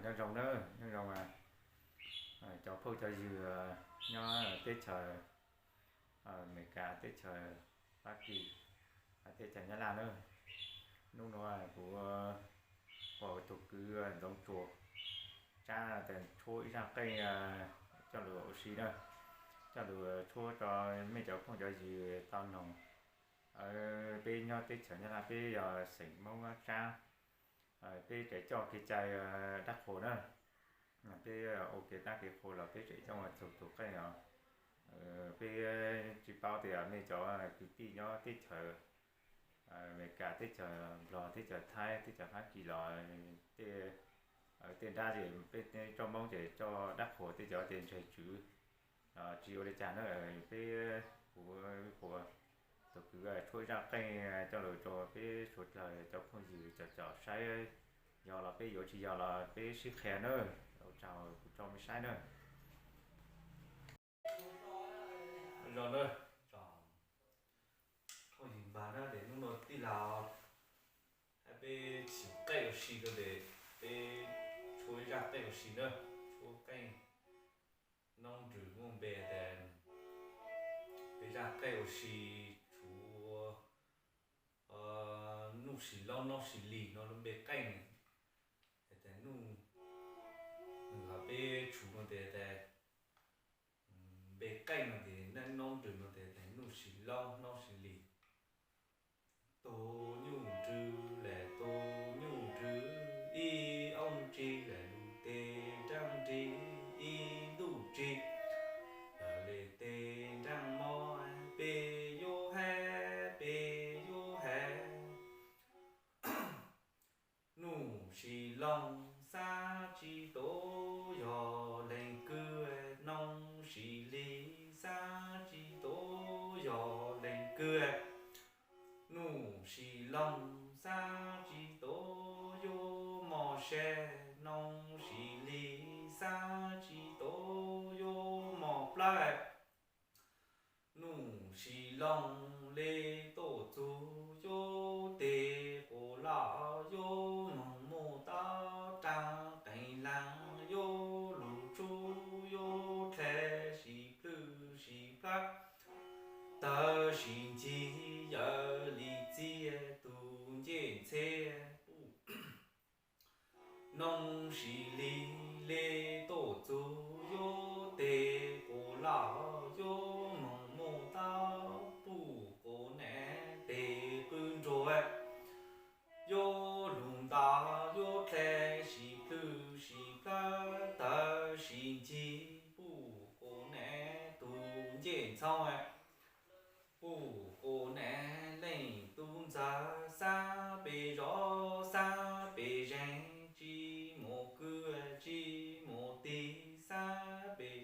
Nyob zoo nawb, nyob zoo cov phooj cov ywg nyob teb chaws Amelikas, teb chaws Fab Kis, teb chaws Nyab Laj nawb. Hnub no kuv ua tus kwv Ntxoov Tsuas Tsab tas tshuab ib zaj qeej coj lug ua si na, coj lug tshuab rau mej cov phooj cov ywg tau noog. Peb nyob teb chaws Nyab Laj, peb yog xeem Hmoob Tsab, peb tseem coj kev cai dab qhuas na. Peb ua kev dab kev qhuas los peb tseem coj ua txhua tus qeej os. Peb tsis paub tias mej cov kwv tij nyob teb chaws Amelikas, teb chaws Nplog, teb chaws Thaib, teb chaws Fab Kis los tej dab ces peb coj Hmoob ces coj dab qhuas, tej cov ces ntseeg tswv, tsis ua li cas na. Peb, kuv, kuv tus kwv tshuab ib zaj qeej coj lug rau peb suav dlawg cov phooj ywg cov saib, yog los peb yuav, tsis yog los peb sib qhia na. Ua tsaug, kuv tso mej saib na. Zoo na, phooj ywg npawg na, hnub no tij laug hab peb tsim qeej ua si rau, peb tshuab ib zaj qeej ua si na, tshuab qeej noob nrws muaj npe tas peb zaj qeej ua si tshuav Nuj Sis Loob Noob Sis Lis no lub npe qeej. Tas nuj, peb tshuav no tas, npe qeej no tas noob nrws no tas Nuj Sis Loob Noob Sis Lis. Tug nyuj nrws lawm, tug nyuj nrws ib oob tsig lawm, lug teg nraab nrig ib ntuj tsig lawm, le teg nraab mob peb yuav hais, peb yuav hais. Nuj Sis Loob xav tsis tau yog leej twg, Noob Sis Lis xav tsis tau yog leej twg. Nuj Sis Loob xav tsis tau yuav mos sab, Noob Sis Lis xav tsis tau yuav mos plawv. Nuj Sis Loob le tuaj txug yuav teg quas laj, yuav moog muaj tau raag qeeg laag, yuav lug tshub yuav dlha, sis plwg sis plawv, tawg sis ncig, yawm li txiaj tug ncej ntxhe puj. Noob Sis Lis le tuaj txug yuav teg quas laj, yuav moog muaj tau puj quas nam teg qw nruag, yuav lug nta yuav dlha, sis plwg sis plawv, tawg sis ncig, puj quas nam tug ncej ntxhoo. Puj quas nam leej tub ntxawg, xab pem zov xab pem zeeg, tsis muaj kwv tsis muaj tij, xab pem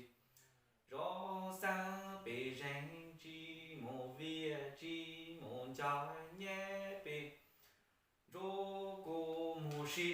zov xab pem zeeg, tsis muaj vias tsis muaj ncaig, nyab pem ntsuab kuv muag si.